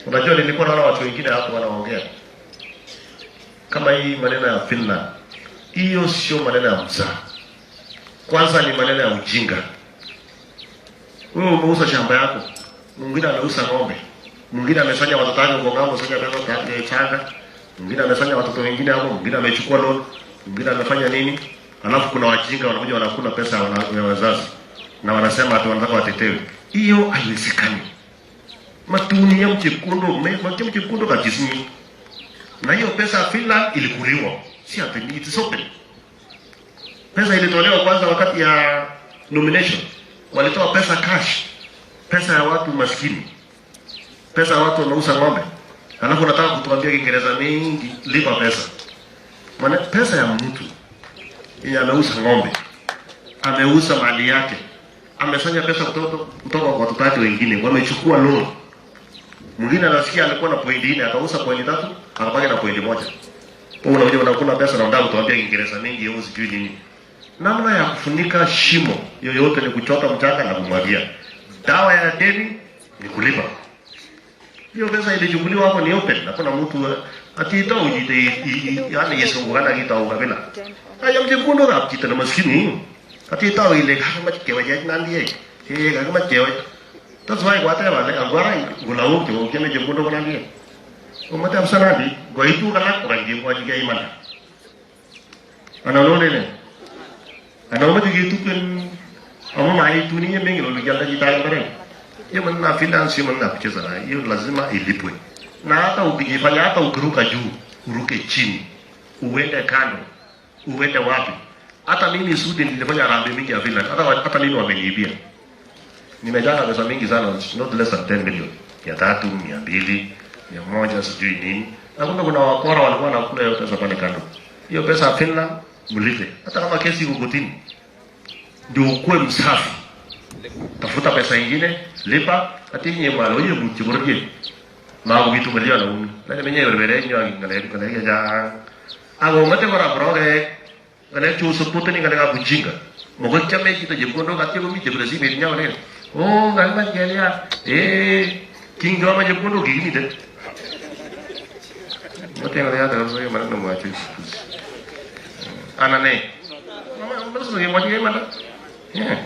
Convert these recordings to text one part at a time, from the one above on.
Unajua, nilikuwa naona watu wengine hapo wanaongea kama hii maneno ya Finland. Hiyo sio maneno ya mzaha. Kwanza ni maneno ya ujinga. Wewe umeuza shamba yako, mwingine ameuza ng'ombe, mwingine amesanya watoto wake kwa ng'ambo, sanya pesa ya changa, mwingine amesanya watoto wengine hapo, mwingine amechukua loan, mwingine amefanya nini? Alafu kuna wajinga wanakuja wanakula pesa ya wazazi na wanasema ati wanataka watetewe. Hiyo haiwezekani. Matuni ya mchekundo, mchekundo kabisa. Na hiyo pesa ya Finland ilikuliwa. Si ati it is open. Pesa ilitolewa kwanza wakati ya nomination. Walitoa pesa cash. Pesa ya watu maskini. Pesa ya watu wanauza ng'ombe. Alafu unataka kutuambia Kiingereza mingi, lipa pesa. Maana pesa ya mtu yenye ameuza ng'ombe, ameuza mali yake, amesanya pesa kutoka kwa watoto wake wengine, wamechukua loan. Mwingine anasikia alikuwa na pointi 4, akauza pointi 3, akabaki na pointi 1. Wewe unakuja unakula pesa na unataka kutuambia Kiingereza mingi au sijui nini. Namna ya kufunika shimo yoyote ni kuchota mchanga na kumwagia. Dawa ya deni ni kulipa. Hiyo pesa ilichukuliwa hapo ni open. Hakuna mtu ati ita ujite yani yesungukana kita ukabila. Aya mjikundo rap kita na maskini. Ati ita ile kama chewa ya nandie. Eh kama chewa. That's why kwate wale angwara gulau cho keme jikundo kona ndiye. Umate afsana di goitu kana kurangi kwa jiga imana. Ana lole ne. Ana mo jiga tu ken amu mai tu ni mengi lolo jalla jita bare. Hiyo maneno ya Finland sio maneno ya kucheza nayo. Hiyo lazima ilipwe. Na hata ukijifanya hata ukiruka juu, uruke chini, uende kando, uende wapi. Hata mimi Sudi nilifanya harambee mingi ya Finland. Hata mimi wameniibia. Nimejanga pesa mingi sana, not less than 10 million. 300, 200, 100, sijui nini. Na kumbe kuna wakora walikuwa wanakula hiyo pesa pale kando. Hiyo pesa ya Finland mlipe. Hata kama kesi iko kotini. Ndio ukuwe msafi. Tafuta pesa ingine, lipa, ati nye mwalo ye muchi borje. Ma ko bitu belia na uni. Na menye berbere nyo ngale ngale ja. Ago mate kora broge. Ngale chu support ni ngale ka bujinga. Mogo chame chito jemkondo kati ko mi jebresi mi nya ole. Oh, ngal ma gelia. Eh, kingo ma jemkondo gini de. Mate ngale ya da so yo mana mo achu. Anane. Mama, mama so yo mo mana. Yeah.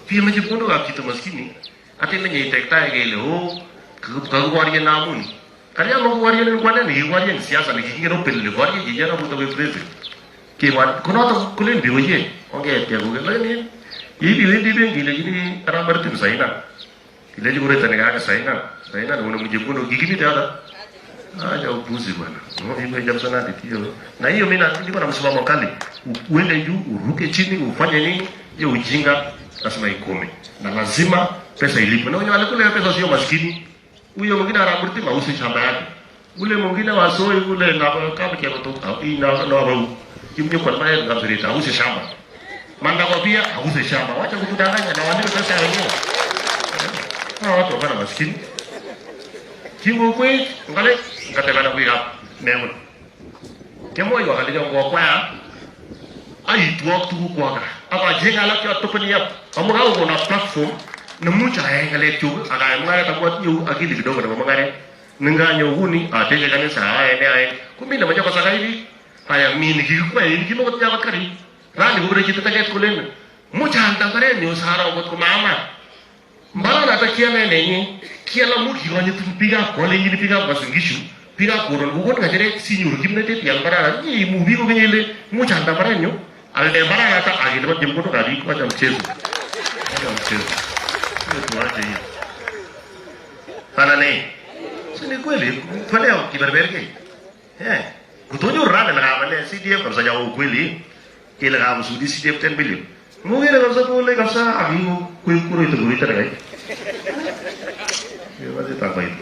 Pia machepkondo kap chito maskini. Ati menye itektae kele oh kakiboryen amun. Kalya makiboryen en kwane nekikiboryen siasa nekikingen openly borye chichono muto koik president. Kemwa konoto kolen biik oye ongetyei kouke lakini yebiwendi benki ilechini arap Martin sainan. Ilechi koretoni kaka sainan. Sainan konemu chepkondok kikimite yoto. Acha upuzi bwana. Mimi jamsana hiyo. Na hiyo mimi niko na msimamo kali. Uende juu, uruke chini, ufanye nini? Hiyo ujinga lazima ikome. Na lazima pesa ilipwe. Na wenye walikula hiyo pesa sio maskini. Huyo mwingine anamrithi mausi shamba yake. Ule mwingine wa soi ule na kama kia kutoka hii na na wa kimnyo kwa maana ngamzirita auze shamba. Manda pia auze shamba. Wacha kutudanganya na walipe pesa wenyewe. Hawa watu wana maskini. Kingo kwe ngale ngatebana kuya memun. Kemo yo ngale ngo kwa aitwok tuguk kwak ak acheng alak che yap amu kakokon platform nemuch ayae ng'alek chuk ak ayai mung'aret amu atinye akili kidogo nebo mung'aret ninganyo kuni ateche kanisa ayae ne ayae komi nemoche kosakai biik. Haya mi nikikikwei nikimokotinye akot karit rani kopire chito teket kolen much aalda mbarenyu saro ngot komaaman mbaranoto kiale nenyi kial amu kikonyit biikab kolenjini biikab Uasin Gishu biikab koroni kokon ng'echeret sinyoru kimnotet ial mbarana nye imu biik kokeny ile much aalda mbarenyu alde mbaranata akilipan chepkondokab biik. Wacha mchezo, wacha mchezo, hiyo tuache hiyo. Sana ne si ni kweli twende kiberberke eh kutonyoru rani nekamane CDF kabisa ya ukweli kele kamsudi CDF 10 billion mukere kabisa kole kabisa akiku kuroito kuroito nekai. Hiyo basi takwait.